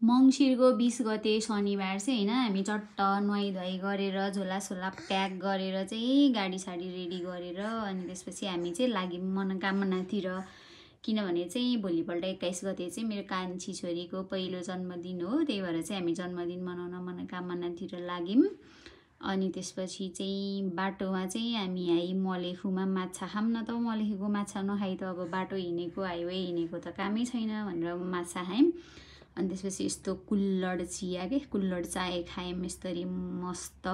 मङ्सिरको 20 गते शनिबार चाहिँ हैन हामी चट्ट नुहाइधुवाइ गरेर झोलासोला प्याक गरेर चाहिँ गाडी रेडी गरेर अनि त्यसपछि हामी चाहिँ लाग्यौं मनोकामनातिर। किनभने चाहिँ भोलिपल्ट 21 गते चाहिँ मेरो कान्छी छोरीको पहिलो जन्मदिन हो, त्यही भएर चाहिँ हामी जन्मदिन मनाउन मनोकामनातिर लाग्यौं। अनि त्यसपछि चाहिँ बाटोमा चाहिँ हामी आई मलेखुमा माछा खाम न त, मलेखुको माछा नखाइ त अब बाटो हिँडेको हाइवे हिँडेको त कामै छैन भनेर माछा खायौं। अनि त्यसपछि यस्तो कुल्लड चिया के कुल्लड चाय खायौं यसरी मस्त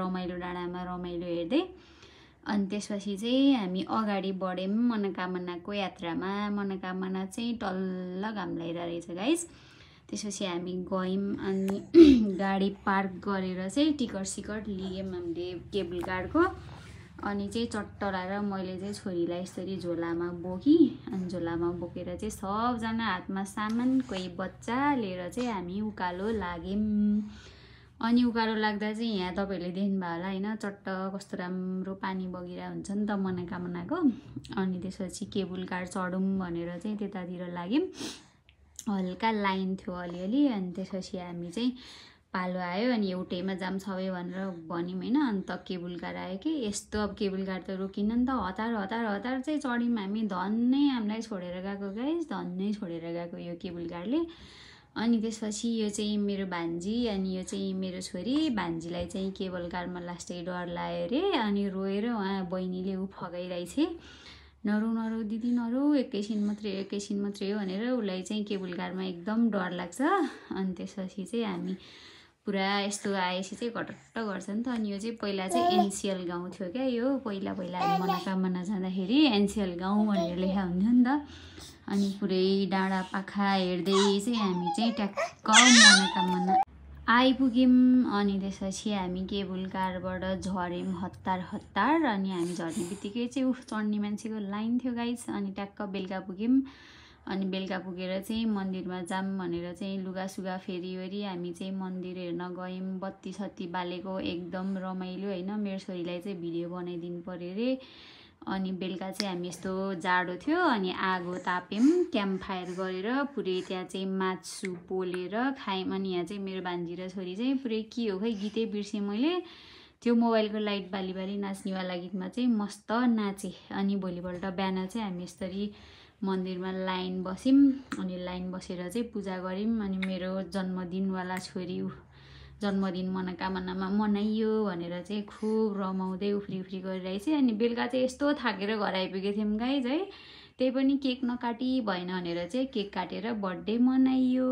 रमाइलो डाँडामा रमाइलो हेर्दै। अनि त्यसपछि चाहिँ हामी अगाडि बढ्यौं मनोकामनाको यात्रामा। मनोकामना चाहिँ टल्ल घाम लागिरहेछ गाइस। त्यसपछि हामी गयौं अनि गाडी पार्क गरेर चाहिँ टिकट सिकट लियौं हामीले केबल कारको। अनि चाहिँ चट्ट लाएर मैले चाहिँ छोरीलाई यसरी झोलामा बोकी अनि झोलामा बोकेर चाहिँ सबजना हातमा सामान कोही बच्चा लिएर चाहिँ हामी उकालो लाग्यौं। अनि उकालो लाग्दा चाहिँ यहाँ तपाईहरुले देख्नुभयो होला हैन, चट्ट कस्तो राम्रो पानी बगिरा हुन्छ नि त मनोकामनाको। अनि त्यसपछि केबल कार चढौं भनेर चाहिँ त्यतातिर लाग्यौं। हल्का लाइन थियो अलिअलि। अनि त्यसपछि हामी चाहिँ पालो आयो अनि एउटैमा जाम सबै भनेर भन्यौं हैन। अनि त केबल कार आयो कि यस्तो अब केबल कार त रोकिन नि त, हतार हतार हतार चाहिँ चढ्यौं हामी। धन्नै हामीलाई छोडेर गएको गाइस, धन्नै छोडेर गएको यो केबल कारले। अनि त्यसपछि यो चाहिँ मेरो भान्जी अनि यो चाहिँ मेरो छोरी। भान्जीलाई चाहिँ केबल कारमा लास्टै डर लाग्यो रे अनि रोएर उहाँ बहिनीले उ फगाइरहेछे, नरौ नरौ दिदी नरौ, एकैछिन मात्रै हो भनेर उलाई चाहिँ केबल कारमा एकदम डर लाग्छ। अनि त्यसपछि चाहिँ हामी पुरा यस्तो आएपछि चाहिँ घटट्ट गर्छ नि त। अनि यो चाहिँ पहिला चाहिँ एनसीएल गाउँ थियो क्या, यो पहिला हामी मनोकामना जाँदाखेरि एनसीएल गाउँ भनेर लेखा हुन्थ्यो नि त। अनि पुरै डाँडा पाखा हेर्दै चाहिँ हामी चाहिँ ट्याक्क मनोकामना आइपुग्यौं। अनि त्यसपछि हामी केबल कारबाट झर्यौं हतार हतार। अनि हामी झर्ने बित्तिकै चाहिँ चढ्ने मान्छेको लाइन थियो गाइस। अनि ट्याक्क बेलुका पुग्यौं। अनि बेलुका पुगेर चाहिँ मन्दिरमा जाम भनेर चाहिँ लुगासुगा फेरिवरी हामी चाहिँ मन्दिर हेर्न गयौं। बत्ती सत्ती बालेको एकदम रमाइलो हैन। मेरो छोरीलाई चाहिँ भिडियो बनाइदिनु पर्यो रे। अनि बेलुका चाहिँ हामी यस्तो जाडो थियो अनि आगो ताप्यौं क्याम्प फायर गरेर, पुरै त्यहाँ चाहिँ मासु पोलेर खायौं। अनि यहाँ चाहिँ मेरो भान्जी र छोरी चाहिँ पुरै के हो खै गीतै बिर्सेँ मैले, त्यो मोबाइलको लाइट बाली बाली नाच्नेवाला गीतमा चाहिँ मस्त नाचे। अनि भोलिपल्ट बिहान चाहिँ हामी यसरी मन्दिरमा लाइन बस्यौं। अनि लाइन बसेर चाहिँ पूजा गर्यौं। अनि मेरो जन्मदिनवाला छोरी जन्मदिन मनोकामनामा मनाइयो भनेर चाहिँ खुब रमाउँदै उफ्री उफ्री गरिरहेछ। अनि बेलुका चाहिँ यस्तो थाकेर घर आइपुगेको थियौं गाइज है, त्यही पनि केक नकाटी भएन भनेर चाहिँ केक काटेर बर्थडे मनाइयो।